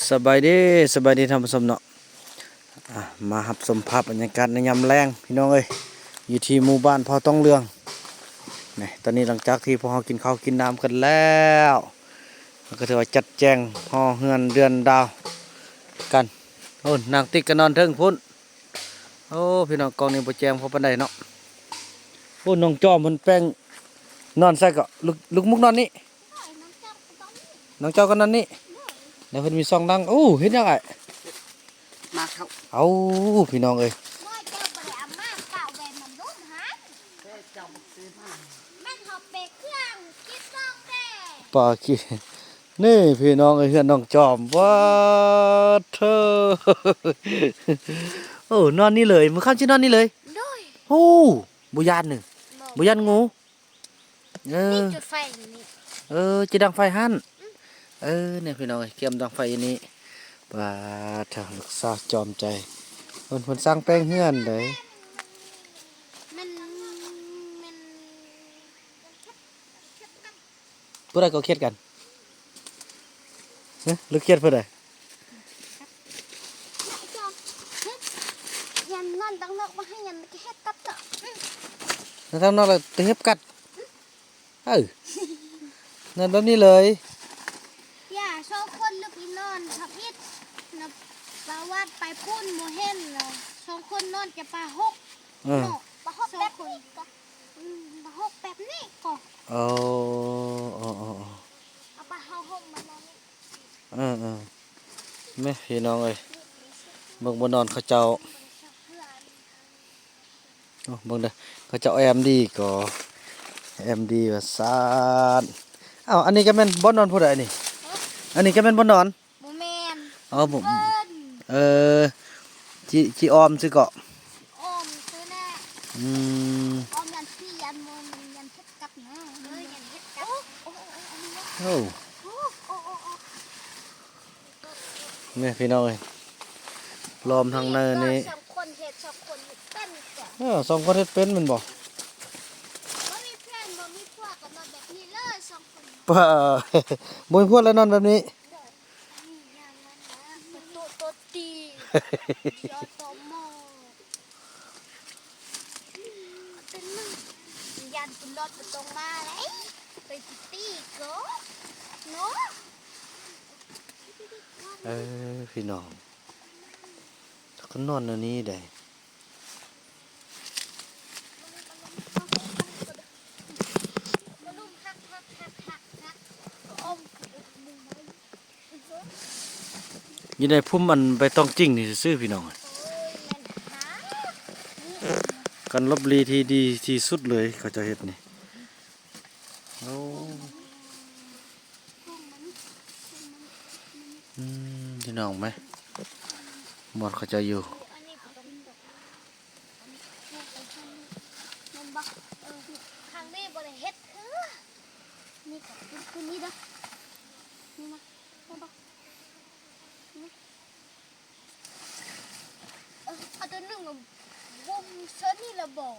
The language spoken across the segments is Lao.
ສະບາຍດີ ສະບາຍດີທ່ານຜູ້ຊົມເນາະ. ອ່າ ມາຮັບຊົມພາບບັນຍາກາດໃນຍາມແລງພີ່ນ້ອງເອີຍ ຢູ່ທີ່ໝູ່ບ້ານເຜົ່າຕອງເຫຼືອງ. ນີ້ ຕອນນີ້ຫຼັງຈາກທີ່ພວກເຮົາກິນເຂົ້າກິນນ້ຳກັນແລ້ວ ເຮົາກໍຖືວ່າຈັດແຈງຫໍ່ເຮືອນເດືອນດາວກັນ. ໂອ້ ນາງຕິກກໍນອນເທິງພຸ້ນ. ໂອ້ ພີ່ນ້ອງ ກ້ອງນີ້ບໍ່ແຈ້ງພໍປານໃດເນາະ. ໂອ້ ນ້ອງຈອມເພິ່ນແປງນອນໃສກໍ ລູກ ລູກມຸກນອນນີ້ ນ້ອງເຈົ້າກໍນອນນີ້ ແລ້ວເພິ່ນມີສອງດັງ. ໂອ້ ເຮັດຫຍັງອ້າຍ? ໝາກເຂົ້າ. ເອົ້າ ພີ່ນ້ອງເອີຍ ນ້ອຍເຈົ້າບໍ່ໄດ້ເອົາມາເຂົ້າແວ່ນມັນລຸມຫັ້ນ ແມ່ນເຮົາເປເຄື່ອງກິນນອກແດ່ ປາກິ ນີ້ພີ່ນ້ອງເອີຍ ເຮືອນນ້ອງຈອມ ປາດເທີ. ໂອ້ ນອນນີ້ເລີຍ ມື້ຄ່ຳຊິນອນນີ້ເລີຍ. ໂດຍ. ໂອ້ ບໍ່ຢ້ານນີ້ ບໍ່ ບໍ່ຢ້ານງູ? ເອີ ຈຸດໄຟຢູ່ນີ້ ເອີ ຈະດັງໄຟຫັ້ນ. ອືມ ເອີ ນີ້ພີ່ນ້ອງເອີຍ ກຽມດັງໄຟຢູ່ນີ້. ປາດເທີ ລູກສາວຈອມໃຈ ເພິ່ນ ເພິ່ນສ້າງແປງເຮືອນເດ້. ມັນ ມັນ ຜູ້ໃດກໍຄຽດກັນ? ຮະ ຫຼືຄຽດຜູ້ໃດ? ຢ້ານນອນທາງນອກ ບໍ່ໃຫ້ຢ້ານເຮັດກັດເນາະ. ນອນທາງນອກແລ້ວໄປເຮັດກັດ. ເອີ ນອນແບບນີ້ເລີຍ. ຢ່າ ສອງຄົນລຶບອີນອນທຳອິດນະ ປະຫວັດໄປພຸ້ນບໍ່ເຫັນເນາະ ສອງຄົນນອນຈະປະຫົກ. ເອີ ເນາະ ປະຫົກແບບນີ້ກໍ ອືມ ປະຫົກແບບນີ້ກໍ. ໂອ້ ເອີ ເອີ ເອີ ເອົາປະເຮົາຫົ່ມມານອນນີ້. ເອີ ເອີ ແມ່ພີ່ນ້ອງເອີຍ ເບິ່ງບ່ອນນອນເຂົາເຈົ້າ. ໂອ້ ເບິ່ງເດີ ເຂົາເຈົ້າແອ້ມດີກໍ ແອ້ມດີວ່າຊັ້ນ. ອ້າວ ອັນນີ້ກໍແມ່ນບ່ອນນອນຜູ້ໃດນີ້? ຮະ ອັນນີ້ກໍແມ່ນບ່ອນນອນ? ບໍ່ແມ່ນ. ອໍ ບໍ່ ເພິ່ນ ເອີ ຈີ ຈີອ້ອມຊື່ເກາະ ອ້ອມຊື່ແນ່. ອືມ ອ້ອມຢ້ານຜີ ຢ້ານບໍ່ ຢ້ານເຮັດກັດນະ. ເອີ ຢ້ານເຮັດກັດ. ໂອ້ ໂອ້ ໂອ້ ໂອ້ ໂອ້ ໂອ້ ໂອ້ ໂອ້ ໂອ້ ນີ້ພີ່ນ້ອງເອີຍ ລ້ອມທາງໃນນີ້ ສອງຄົນເຮັດ ສອງຄົນເຮັດເປັນ. ເອີ ສອງຄົນເຮັດເປັນແມ່ນບໍ່? ບໍ່ມີແຟນ ບໍ່ມີຜົວກໍນອນແບບນີ້ເລີຍ ສອງຄົນ. ປ້າ ບໍ່ມີຜົວແລ້ວນອນແບບນີ້. ໂດຍ ນີ້ຍາມມັນນະ ໂຕໂຕຕີ ຈອຕມ ເປັນມັນ ຢ້ານຕົວລອດບໍ່ຕ້ອງມາແລ້ວ ໄປຕິຕີກໍເນາະ. ເອີ ພີ່ນ້ອງ ກໍນອນແນວນີ້ໄດ໋. ຢູ່ໃນພຸ່ມອັນໃບຕອງຈິ້ງນີ້ຊື່ໆ ພີ່ນ້ອງ. ໂອ້ຍ ມັນຫາ ກັນລົບຫຼີທີ່ດີທີ່ສຸດເລີຍ ເຂົາເຈົ້າເຮັດນີ້. ໂອ້ ອືມ ພີ່ນ້ອງເອີຍ ບ່ອນເຂົາເຈົ້າຢູ່. ແມ່ນບໍ່? ເອີ ທາງນີ້ບໍ່ໄດ້ເຮັດເທື່ອ. ນີ້ກໍຄືນີ້ເດີ ນີ້ນະ ແມ່ນບໍ່? ນີ້ ເອີ ເອົາຕົວໜຶ່ງມາບົ່ມເຊິ່ນນີ້ລະບໍ່?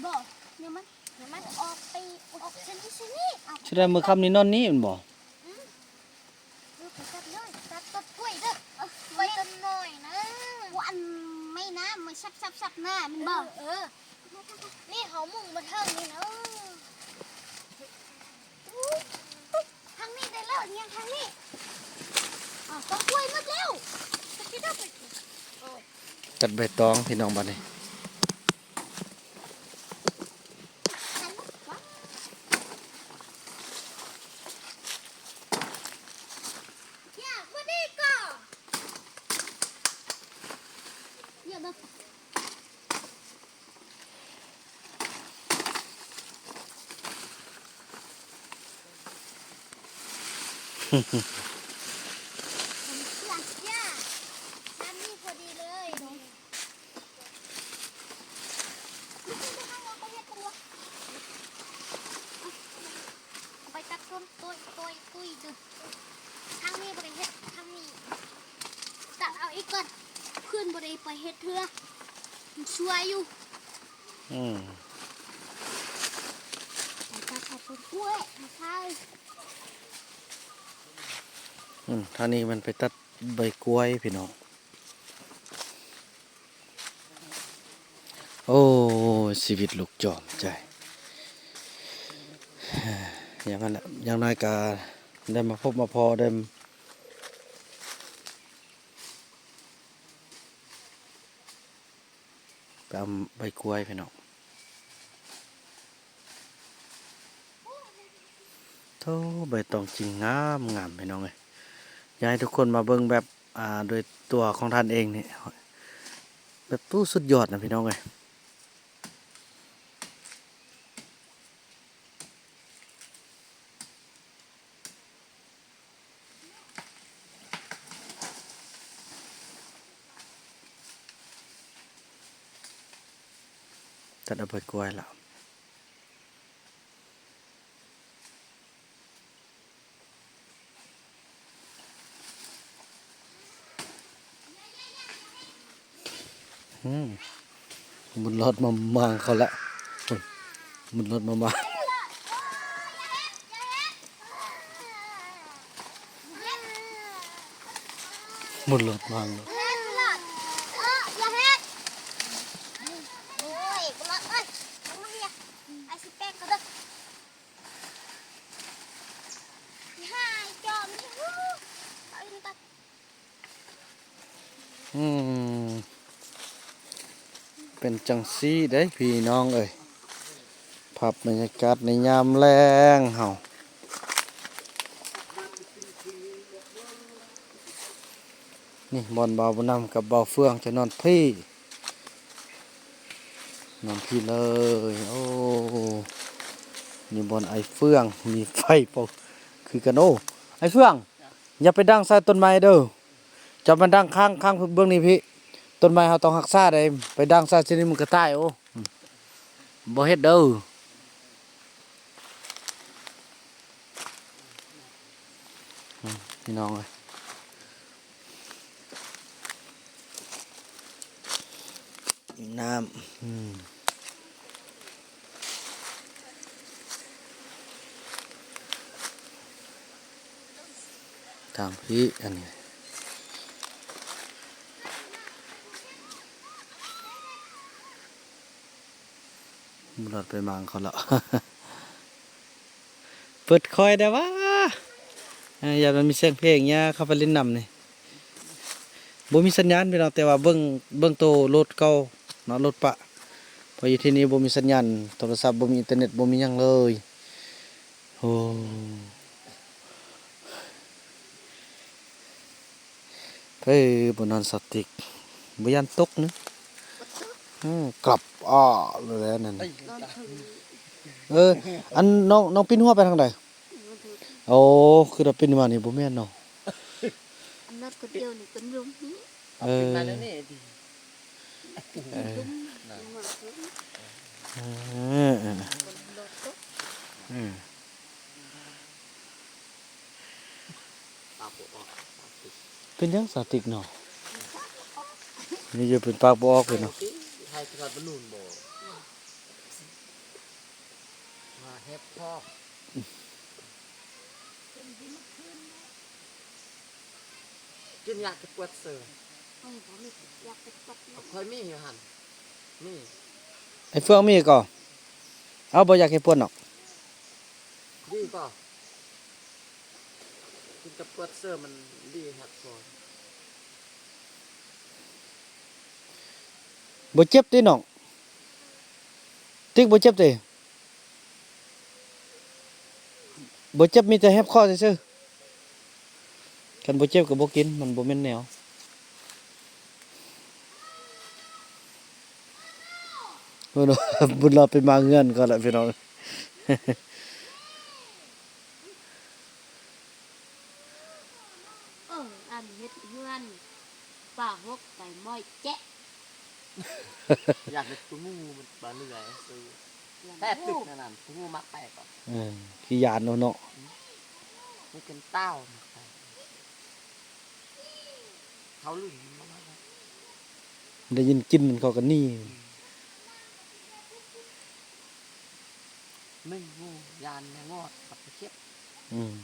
ບໍ່ ແນວມັນ ແນວມັນອອກໄປ ອອກເສັ້ນນີ້ ເສັ້ນນີ້ ເອົາ ຊິໄດ້ມື້ຄ່ຳນີ້ນອນນີ້ແມ່ນບໍ່? ອືມ ເອີ ໄປຕັດເລີຍ ຕັດຕົ້ນກ້ວຍເດີ ເອີ ໄວ້ຕົ້ນນ້ອຍນະ ອັນໄມ້ນະ ໄມ້ສັບໆໆນະ ແມ່ນບໍ່? ເອີ ເອີ ນີ້ເຮົາມຸງມາເທິງນີ້ນະ. ທາງນີ້ໄດ້ແລ້ວ ຍັງທາງນີ້ ອ້າວ ຕົ້ນກ້ວຍໝົດແລ້ວ ຕັດໃບຕອງພີ່ນ້ອງບາດນີ້. ໄປຕັດຕົ້ນ ໂຕຍ ໂຕຍ ຕຸ້ຍ ເດີ. ທາງນີ້ບໍ່ໄດ້ເຮັດ ທາງນີ້ຕັດເອົາອີກກ່ອນ ເພື່ອນບໍ່ໄດ້ໄປເຮັດເທື່ອ ມັນຊົ່ວຢູ່. ອືມ ໄປຕັດເອົາຕົ້ນກ້ວຍມາໃສ່. ອືມ ທາງນີ້ມັນໄປຕັດ ໃບກ້ວຍພີ່ນ້ອງ. ໂອ້ຍ ຊີວິດລູກຈອມໃຈ. ຢ່າງນັ້ນແຫຼະ ຢ່າງໜ້ອຍກະໄດ້ມາພົບມາພໍ້ ໄດ້ ໄປເອົາໃບກ້ວຍພີ່ນ້ອງ. ໂທ້ ໃບຕອງຈິງງາມໆ ພີ່ນ້ອງເອີຍ. ຢາກໃຫ້ທຸກຄົນມາເບິ່ງແບບ ອ່າ ໂດຍຕົວຂອງທ່ານເອງນີ້ ແບບ ໂອ້ ສຸດຍອດນະ ພີ່ນ້ອງເອີຍ. ຕັດເອົາໃບກ້ວຍລະ. ອືມ ບຸນຫຼອດມາມ້າງເຂົາລະ ບຸນຫຼອດມາມ້າງ ບຸນຫຼອດມ້າງ. ອືມ ເປັນຈັ່ງຊີ້ເດ້ພີ່ນ້ອງເອີຍ ພາບບັນຍາກາດໃນຍາມແລງເຮົາ. ນີ້ບ່ອນບ່າວບຸນນຳກັບບ່າວເຟືອງຈະນອນພີ້ ນອນພີ້ເລີຍ. ໂອ້ ນີ້ບ່ອນອ້າຍເຟືອງ ມີໄຟເປົ່າຄືກັນ. ໂອ້ ອ້າຍເຟືອງ ຢ່າໄປດັງໃສ່ຕົ້ນໄມ້ເດີ້ ເຈົ້າມັນດັງຄ້າງ ຄ້າງເບິ່ງນີ້ພີ້ ຕົ້ນໄມ້ເຮົາຕ້ອງຮັກສາເດ້ ໄປດັງໃສ່ຊີ້ນີ້ມັນກະຕາຍ. ໂອ້ ບໍ່ເຮັດເດີ້ ອືມ ພີ່ນ້ອງເອີຍ ນ້ຳ ອືມ ທາງພີ້ ອັນນີ້ ບໍ່ລອດໄປໝາງເຂົາລະ ເປີດຄ່ອຍແດ່ຫວາ ເອີ ຢ້ານມັນມີສຽງເພງ ຢ່າເຂົ້າໄປຫຼິ້ນນຳນີ້ ບໍ່ມີສັນຍານພີ່ນ້ອງ ແຕ່ວ່າເບິ່ງ ເບິ່ງໂຕໂຫຼດເກົ່າເນາະ ໂຫຼດປະ ເພາະຢູ່ທີ່ນີ້ບໍ່ມີສັນຍານໂທລະສັບ ບໍ່ມີອິນເຕີເນັດ ບໍ່ມີຫຍັງເລີຍ. ໂອ້ ເອີ ບໍ່ນອນສະຕິກ ບໍ່ຢ້ານຕົກນະ ອື ກັບອ້າແລ້ວນັ້ນ. ເອີ ອັນນ້ອງ ນ້ອງປິ່ນຫົວໄປທາງໃດ? ໂອ້ ຄືວ່າປິ່ນມານີ້ບໍ່ແມ່ນເນາະ ອັນນັ້ນຄົນດຽວນີ້ເປັນລົມນີ້ ເອີ ເອີ ເອີ ເອີ ເປັນຫຍັງສາວຕິກເນາະ ນີ້ຈະເປັນປາກບໍ່ອອກເລີຍເນາະ ໃຫ້ຂະໜາດມັນນູນບໍ່ ຫາເຫັບພໍ້ ກິນຢາແກ້ປວດເສີ ເອີ ບໍ່ມີຢາແກ້ປວດເນາະ ຂ້ອຍມີຢູ່ຫັ້ນ ມີ ໄອ້ເຟືອງມີກໍ ເອົາບໍ່ຢາແກ້ປວດເນາະ ດີກໍ ກິນແກ້ປວດເສີມັນດີຄັກກ່ອນ ບໍ່ເຈັບຕິນ້ອງ ຕິກບໍ່ເຈັບຕິ? ບໍ່ເຈັບ ມີແຕ່ແຮບຄໍຊື່ໆ ຄັນບໍ່ເຈັບກໍບໍ່ກິນ ມັນບໍ່ແມ່ນແນວ ບຸນລອດໄປມາເຮືອນກ່ອນລະພີ່ນ້ອງ. ເອີ ອັນເຮັດເຮືອນປາຫົກໄປມ້ອຍແຈະ ຢາກເຮັດຕົວງູມັນປາເລື່ອຍຊື່ ແປບຕຶກນັ້ນ ຕົວງູມັກແປບ ເອີ ຂີ້ຢ້ານເນາະ ມັນເປັນເຕົ້າມັກແປບ ເຂົາລຶ້ງ ໄດ້ຍິນກິ່ນມັນເຂົາກໍໜີ ໜຶ່ງງູ ຢ້ານແມງງອດກັບຕະເຂັບ ອືມ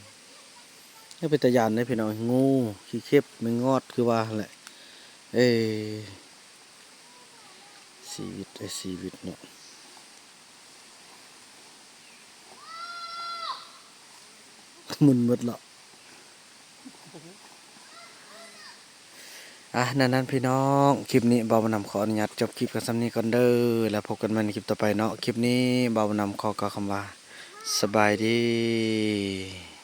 ຍັງເປັນຕາຢ້ານເດ້ພີ່ນ້ອງ ງູ ຂີ້ເຂັບ ແມງງອດ ຄືວ່າຫັ້ນແຫຼະ. ເອີ ຊີວິດ ເອີ ຊີວິດເນາະ ໝຸ່ນໝົດລະ. ອ່ະ ນັ້ນໆ ພີ່ນ້ອງ ຄລິບນີ້ບ່າວບຸນນຳຂໍອະນຸຍາດຈົບຄລິບກັນສ່ຳນີ້ກ່ອນເດີ ແລ້ວພົບກັນໃໝ່ໃນຄລິບຕໍ່ໄປເນາະ. ຄລິບນີ້ບ່າວບຸນນຳຂໍກ່າວຄຳວ່າ ສະບາຍດີ.